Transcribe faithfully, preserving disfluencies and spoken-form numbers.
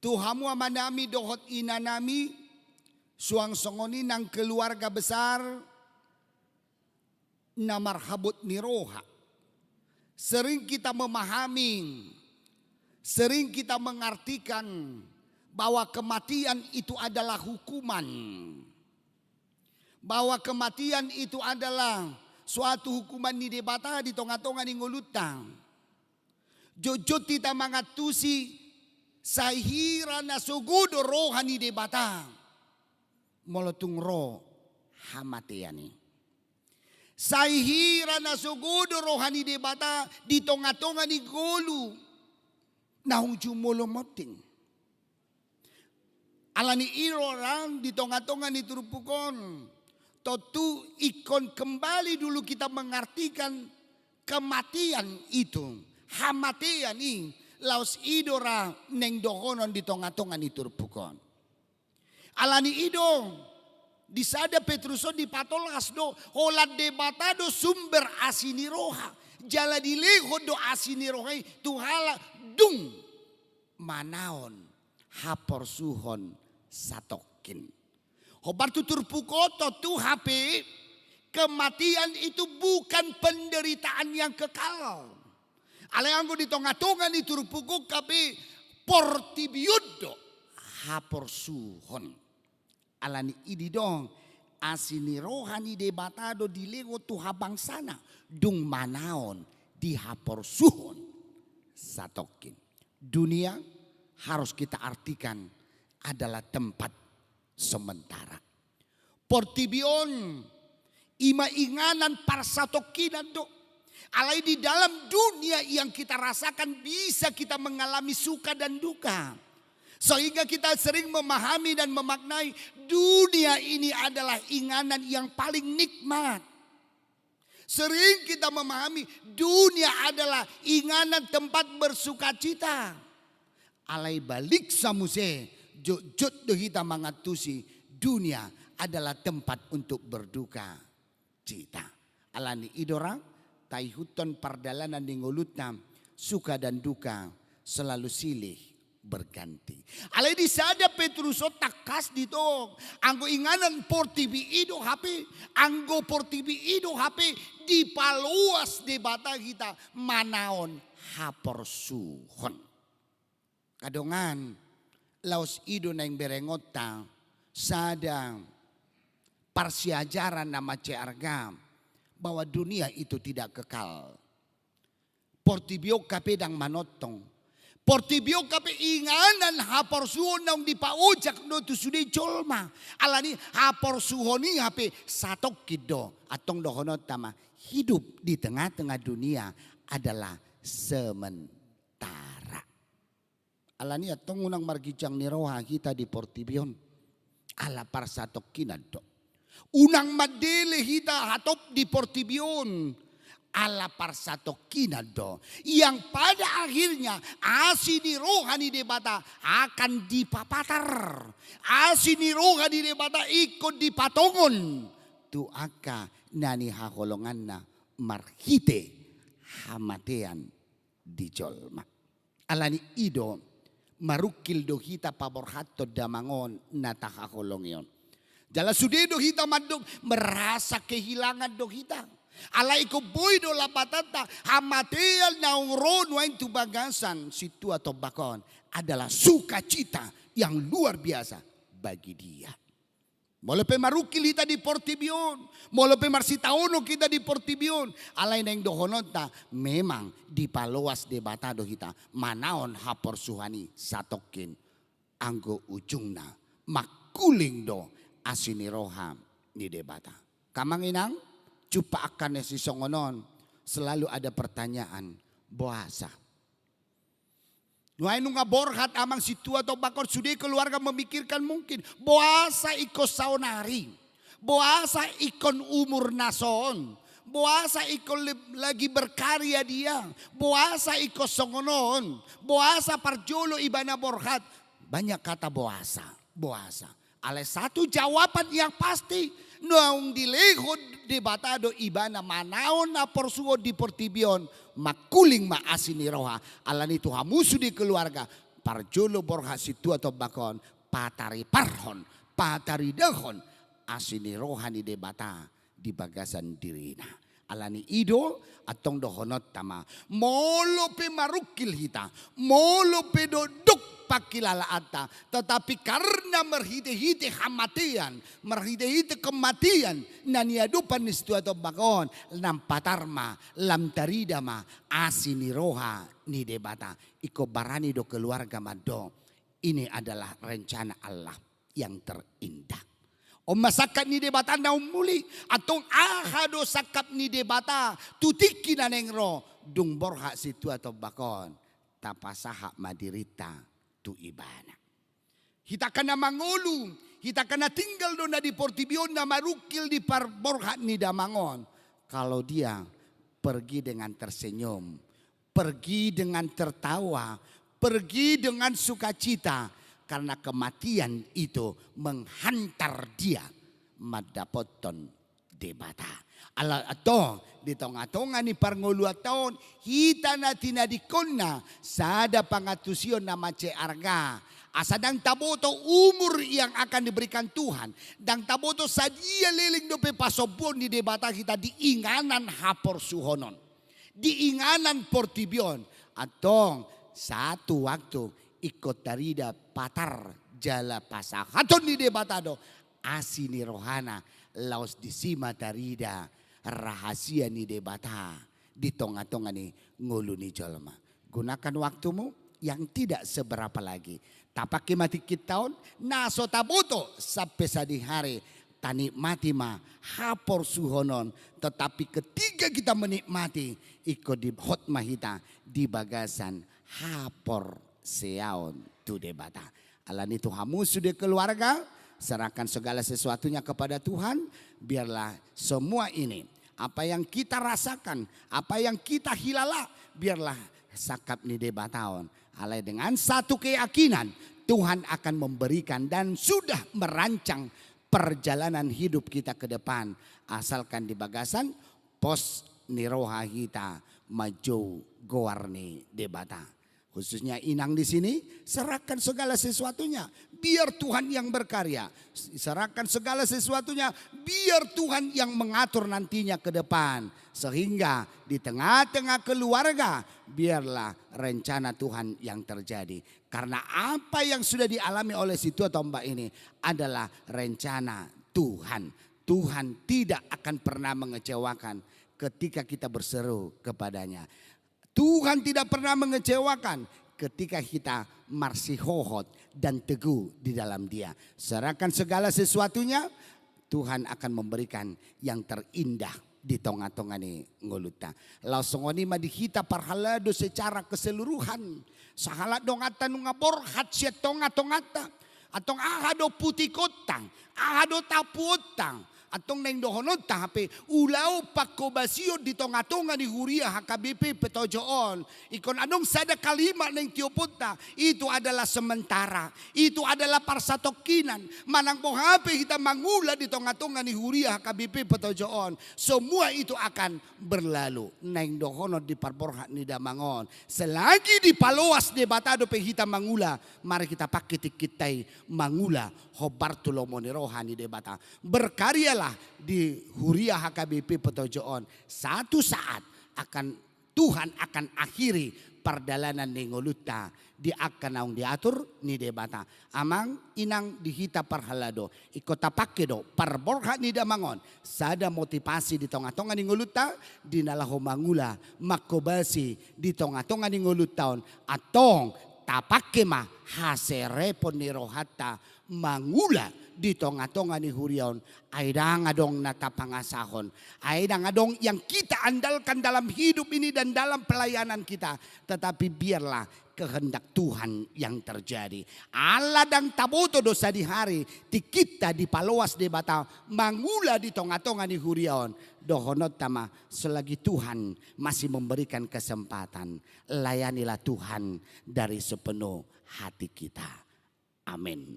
Tu hamu amanami dohot inanami, suang songon i nang keluarga besar na marhabot ni roha. Sering kita memahami, sering kita mengartikan bahwa kematian itu adalah hukuman. Bahwa kematian itu adalah suatu hukuman ni Debata di tonga-tonga ni ngolunta. Jotjot hita mangantusi, sai hira na sogo do roha ni Debata molo tung ro hamatean i. Sai hira na sogo do roha ni Debata di tonga-tonga ni ngolu naung jumolo monding. Alani i do, rang, di tonga-tonga ni turpuk on, tontu ingkon kembali dulu kita mengartikan kematian itu, hamatean i, laos i do ra naeng dohonon di tonga-tonga ni turpuk on. Alani i do, di sada Petrus on dipatolhas do, holan Debata do sumber asi ni roha, jala dilehon do asi ni roha i tu halak dung manaon haporsuhon satongkin. Hombar tu turpuk on tontu hape kematian itu bukan penderitaan yang kekal. Alai anggo di tonga-tonga ni turpuk on hape portibi on do haporsuhon. Alani i didok, asi ni roha ni Debata do dilehon tu habangsana, dung manaon di haporsuhon satongkin. Dunia harus kita artikan adalah tempat sementara. Portibi on i ma inganan parsatongkinan do. Alai di dalam dunia yang kita rasakan bisa kita mengalami suka dan duka. Sehingga kita sering memahami dan memaknai dunia ini adalah inganan yang paling nikmat. Sering kita memahami dunia adalah inganan tempat bersukacita. Alai baliksa muse, jotjot do hita mangantusi dunia adalah tempat untuk berduka cita. Alani i do, rang, taihuthon pardalanan ni ngolunta, suka dan duka selalu silih berganti. Alai di sada Petrus on tangkas didok, anggo inganan portibi i do hape, anggo portibi i do hape dipaloas Debata hita manaon haporsuhon. Angka dongan, laos i do naeng berengonta sada parsiajaran na mansai arga, bahwa dunia itu tidak kekal. Portibi on hape ndang manongtong. Portibi on hape inganan haporsuhon naung dipaojak do tu sude jolma. Alani haporsuhon i hape satongkin do. Antong dohononta ma, hidup di tengah-tengah dunia adalah sementara. Alani i antong unang marginjang ni roha hita di portibi on. Ala parsatongkinan do. Unang mandele hita hatop di portibi on. Ala parsatongkinan do. Yang pada akhirnya asi ni roha ni Debata akan dipapatar. Asi ni roha ni Debata ingkon dipatongon tu angka na nihaholonganna marhite hamatean di jolma. Alani i do, marungkil do hita paborhathon damang on na tahaholongi on. Jala sude do hita mandok, merasa kehilangan do hita. Alai ingkon boi do lapatanta, hamatean naung ro nuaeng tu bagasan sintua tombak on adalah sukacita yang luar biasa bagi dia. Molo pe marungkil hita di portibi on, molo pe marsitaonon hita di portibi on, alai naeng dohononta memang dipaloas Debata do hita manaon haporsuhon i satongkin, anggo ujungna mangkuling do asi ni roha ni Debata. Angka amang inang, jumpa angka na sisongon on, selalu ada pertanyaan, boasa? Nuaeng nunga borhat amang sintua tombak on, sude keluarga memikirkan mungkin, boasa ingkon saonari, boasa ingkon umur na son, boasa ingkon le-, lagi berkarya dia, boasa ingkon songon on, boasa parjolo ibana borhat. Banyak kata boasa, boasa. Alai satu jawaban yang pasti, naung dilehon Debata do ibana manaon haporsuhon di portibi on, mangkuling ma asi ni roha. Alani tu hamu sude keluarga, Parjolo borhat sintua tombak on, patariparhon, pataridahon asi ni roha ni Debata di bagasan dirina. Alani i do, antong dohononta ma, molo pe marungkil hita, molo pe dok-dok pangkilalaanta, tetapi karna marhite-hite hamatean, marhite-hite kematian na niadopan ni sintua tombak on, lam patar ma, lam tarida ma asi ni roha ni Debata. Ingkon barani do keluarga mandok, ini adalah rencana Allah yang terindah. On ma sangkap ni Debata na ummuli, antong aha do sangkap ni Debata tu tingki na naeng ro, dung borhat sintua tombak on, tapasahat ma dirinta tu Ibana. Hita angka na mangolu, hita angka na tinggal do na di portibi on na marungkil di parborhat ni damang on. Kalau dia pergi dengan tersenyum, pergi dengan tertawa, pergi dengan sukacita, karena kematian itu menghantar dia mandapothon Debata. Ala antong, di tonga-tonga ni parngoluanta on, hita na tinadingkonna sada pangantusion na mansai arga. Asa ndang taboto umur yang akan diberikan Tuhan, ndang taboto sadia leleng dope pasombuon ni Debata hita di inganan haporsuhonon, di inganan portibi on. Antong, satu waktu ingkon tarida patar jala pasahaton ni Debata do asi ni rohana, laos disi ma tarida rahasia ni Debata di tonga-tonga ni ngolu ni jolma. Gunakan waktumu yang tidak seberapa lagi. Tapangke ma tingkinta on, na so taboto sampe sadihari, tanikmati ma haporsuhonon, tetapi ketika kita menikmati, ingkon dihot ma hita di bagasan haporseaon tu Debata. Alani i tu hamu sude keluarga, serahkan segala sesuatunya kepada Tuhan, biarlah semua ini, apa yang kita rasakan, apa yang kita hilala, biarlah sangkap ni Debata on. Alai dengan satu keyakinan, Tuhan akan memberikan dan sudah merancang perjalanan hidup kita ke depan, asalkan di bagasan pos ni roha hita manjou goar ni Debata. Khususnya inang di sini, serahkan segala sesuatunya. Biar Tuhan yang berkarya. Serahkan segala sesuatunya. Biar Tuhan yang mengatur nantinya ke depan. Sehingga di tengah-tengah keluarga, biarlah rencana Tuhan yang terjadi. Karena apa yang sudah dialami oleh sintua tombak ini adalah rencana Tuhan. Tuhan tidak akan pernah mengecewakan ketika kita berseru kepada-Nya. Tuhan tidak pernah mengecewakan ketika kita marsihohot dan teguh di dalam Dia. Serahkan segala sesuatunya, Tuhan akan memberikan yang terindah di tonga-tonga ni ngolunta. Laos songon i ma di hita parhalado secara keseluruhan. Sahalak donganta nunga borhat sian tonga-tonganta. Antong aha do putikonta, aha do tapuonta, antong naeng dohononta hape ulaon panghobasion di tonga-tonga ni huria H K B P Petojo on. Ingkon adong sada kalimat naeng tioponta, itu adalah sementara, itu adalah parsatongkinan. Manang boha pe hita mangula di tonga-tonga ni huria H K B P Petojo on, semua itu akan berlalu. Naeng dohonon di parborhat ni damang on, selagi dipaloas Debata dope hita mangula, mari hita pangke tingkinta i mangula hombar tu lomo ni roha ni Debata. Berkaryalah di huria H K B P Petojo on. Satu saat akan, Tuhan akan akhiri pardalanan ni ngolunta di angka naung diatur ni Debata. Amang, inang, di hita parhalado, ingkon tapangke do parborhat ni damang on sada motivasi di tonga-tonga ni ngolunta, di na laho mangula, manghobasi di tonga-tonga ni ngolunta on. Antong, tapangke ma haserepon ni rohanta mangula di tonga-tonga ni huria on. Ai ndang adong na tapangasahon, ai ndang adong yang kita andalkan dalam hidup ini dan dalam pelayanan kita, tetapi biarlah kehendak Tuhan yang terjadi. Ala ndang taboto do sadihari tingkinta dipaloas Debata mangula di tonga-tonga ni huria on. Dohononta ma, selagi Tuhan masih memberikan kesempatan, layanilah Tuhan dari sepenuh hati kita. Amin.